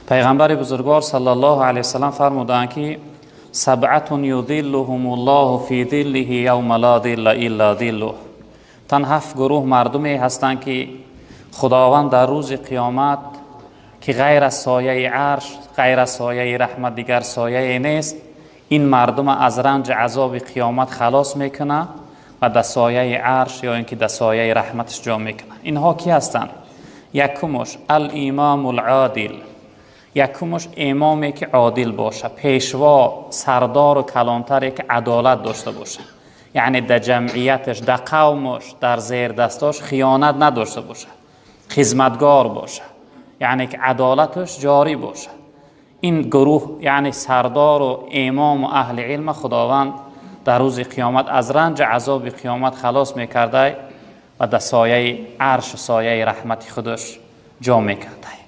Пайғамбари бузургвор саллаллоҳу алайҳи васаллам фармуданд, ки сабъатун юзиллуҳум аллоҳу фи зиллиҳи явма ла зилла илла зиллуҳ. Тан ҳафт гурӯҳ мардуме ҳастанд, ки Худованд дар рӯзи қиёмат, ки ғайр аз сояи арш, ғайр аз сояи раҳмат дигар сояе нест, ин мардума аз ранҷи азоби қиёмат халос мекунад ва дар сояи арш ё ин ки дар сояи раҳматаш ҷо мекунад. Инҳо кӣ ҳастанд? Якумуш ал-имаму ал-одил. Якумуш имоме ки одил боша, пешво, сардору калонтаре ки адолат дошта боша, яъне дар ҷамъияташ, дар қавмаш, дар зердастош хиёнат надошта боша, хизматгор боша, яъне ки адолаташ ҷорӣ боша. Ин гурӯҳ, яъне сардору имому аҳли илма, Худованд дар рӯзи қиёмат аз ранҷи азоби қиёмат халос мекардай ва дар сояи аршу сояи раҳмати худаш ҷо мекардай.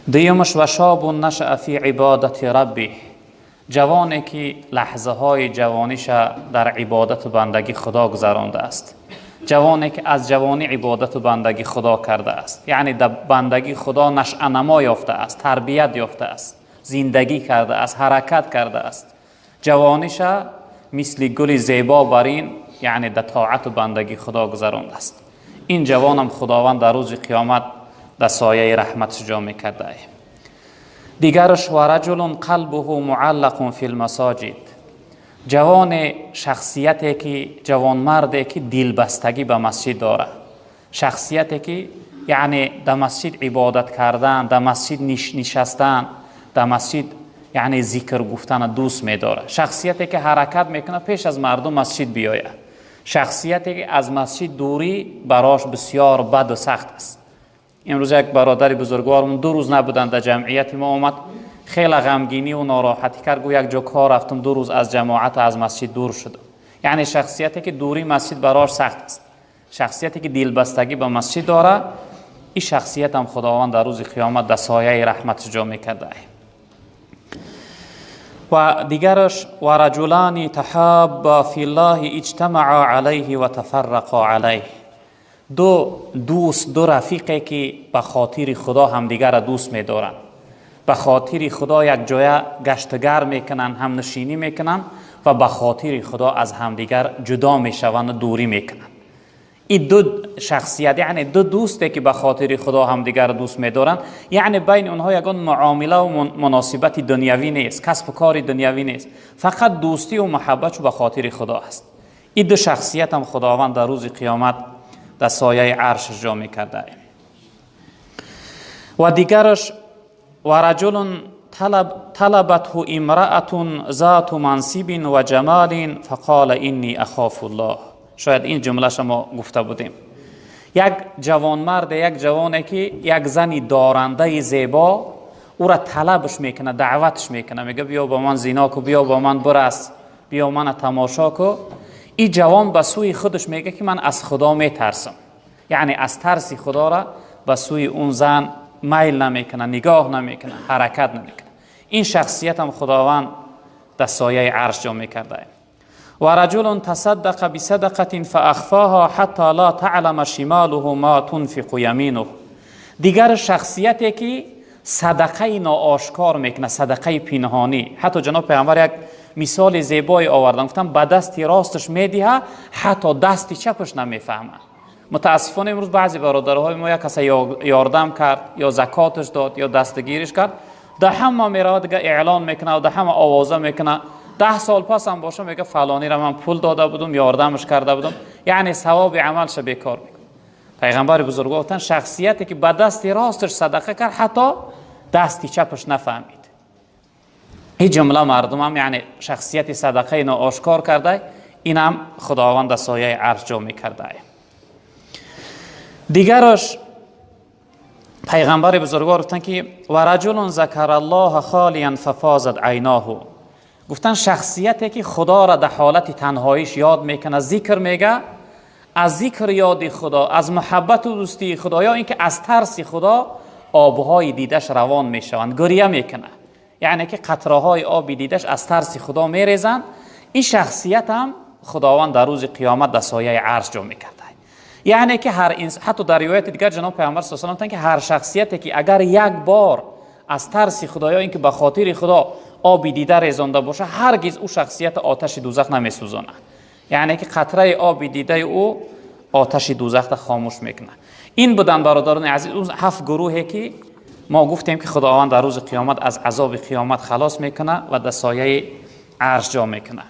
Дуюмаш ва шобун нашаа фи ибодати раббиҳ. Ҷавоне ки лаҳзаҳои ҷавониша дар ибодату бандагӣ Худо гузарондааст, ҷавоне ки аз ҷавонӣ ибодату бандагӣ Худо кардааст, яъне дар бандагии Худо нашъанамо ёфтааст, тарбият ёфтааст, зиндагӣ кардааст, ҳаракат кардааст. Ҷавониша мисли гули зебо бар ин, яъне дар тоату бандагии Худо гузарондааст. Ин ҷавонам Худованд дар рӯзи қиёмат дар сояи раҳматаш ҷо мекардае. Дигараш ва раҷулун қалбуҳу муаллақун фил масоҷид. Ҷавоне, шахсияте ки, ҷавонмарде ки дилбастагӣ ба масҷид дорад, шахсияте ки яъне дар масҷид ибодат кардан, дар масҷид нишастан, дар масҷид яъне зикр гуфтана дӯст медорад, шахсияте ки ҳаракат мекунад пеш аз мардум масҷид биёяд, шахсияте ки аз масҷид дурӣ барош бисёр баду сахт аст. Имрӯз як бародари бузургвормон 2 рӯз набуданд дар ҷамъияти мо, омад, хеле ғамгинӣ ва нороҳатӣ кард, гуфт як ҷо кор рафтам, 2 рӯз аз ҷамоат, аз масҷид дур шудам. Яъне шахсияте ки дурии масҷид барош сахт аст, шахсияте ки дилбастагӣ ба масҷид дорад, ин шахсиятам Худованд дар рӯзи қиёмат дар сояи раҳматаш ҷо мекардае. Ва дигараш ва раҷулани таҳабба филлаҳи иҷтамаа алайҳи ва тафаррақа алайҳ. Ду дӯст, ду рафиқе ки ба хотири Худо ҳамдигарро дӯст медоранд, ба хотири Худо як ҷоя гаштгар мекунанд, ҳамнишинӣ мекунанд ва ба хотири Худо аз ҳамдигар ҷудо мешаванд ва дурӣ мекунанд. Ин ду шахсият, яъне ду дӯсте ки ба хотири Худо ҳамдигарро дӯст медоранд, яъне байни онҳо ягон муомила ва муносибати дунявӣ нест, касбу кори дунявӣ нест, фақат дӯстӣ ва муҳаббатшу ба хотири Худо аст. Ин ду шахсиятам Худованд дар рӯзи қиёмат дар сояи аршаш ҷо мекардае. Ва дигараш ва раҷулун талабатҳу имраатун зату мансибин ва ҷамалин фақола инни ахофу ллоҳ. Шояд ин ҷумлаша мо гуфта будем. Як ҷавонмарде, як ҷавоне ки як зани дорандаи зебо ӯра талабш мекунад, даъватш мекунад, мега биё ба ман зино ку, биё ба ман бирас, биё мана тамошо ку. Ин ҷавон ба сӯи худаш мега ки ман аз Худо метарсам, яъне аз тарси Худора ба сӯи он зан майл намекунад, нигоҳ намекунад, ҳаракат намекунад. Ин шахсиятам Худованд дар сояи арш ҷо мекардае. Ва раҷулун тасаддақа бисадақатин фаахфоҳа ҳатто ла таълама шималуҳу ма тунфиқу яминуҳ. Дигар шахсияте ки садақаи ноошкор мекунад, садақаи пинҳонӣ. Ҳатто ҷаноб пайғамбар як мисоли зебое оварданд, гуфтанд ба дасти росташ медиҳа, ҳатто дасти чапаш намефаҳмад. Мутаассифона имрӯз баъзе бародарҳои мо як каса ёрдам кард, ё закоташ дод, ё дастгириш кард, дар ҳама меравад, дига эълон мекунад, дар ҳама овоза мекунад. 10 сол пас ҳам боша мега фалониро ман пул дода будум, ёрдамаш карда будум, яъне савоби амалша бекор мекунад. Пайғамбари бузургвор гуфтанд шахсияте ки ба дасти росташ садақа кард, ҳатто дасти чапаш нафаҳмид. Ин ҷумла мардумам, яъне шахсияти садақаи ноошкор карда, инам Худованд дар сояи арш ҷо мекардае. Дигараш пайғамбари бузургвор гуфтанд ки ва раҷулун закара аллоҳа холиян фафозат айноҳу. Гуфтанд шахсияте ки Худоро дар ҳолати танҳоиш ёд мекунад, зикр мега, аз зикр ёди Худо, аз муҳаббату дӯстии Худо ё ин ки аз тарси Худо обҳои дидаш равон мешаванд, гиря мекунад, яъне ки қатраҳои оби дидаш аз тарси Худо мерезанд. Ин шахсиятам Худованд дар рӯзи қиёмат дар сояи арш ҷо мекард. Яъне ки ҳар ҳатто дар ривояти дигар ҷаноб пайғамбар саллаллоҳу алайҳи васаллам гуфтанд ки ҳар шахсияте ки агар як бор аз тарси Худо ё инки ба хотири Худо оби дида резонда боша, ҳаргиз ӯ шахсият оташи дӯзах намесӯзонад. Яъне ки қатраи оби дидаи ӯ оташи дӯзахро хомӯш мекунад. Ин буданд, бародарони азиз, он ҳафт гурӯҳе ки мо гуфтем ки Худованд дар рӯзи қиёмат аз азоби қиёмат халос мекунад ва дар сояи арш ҷо мекунад.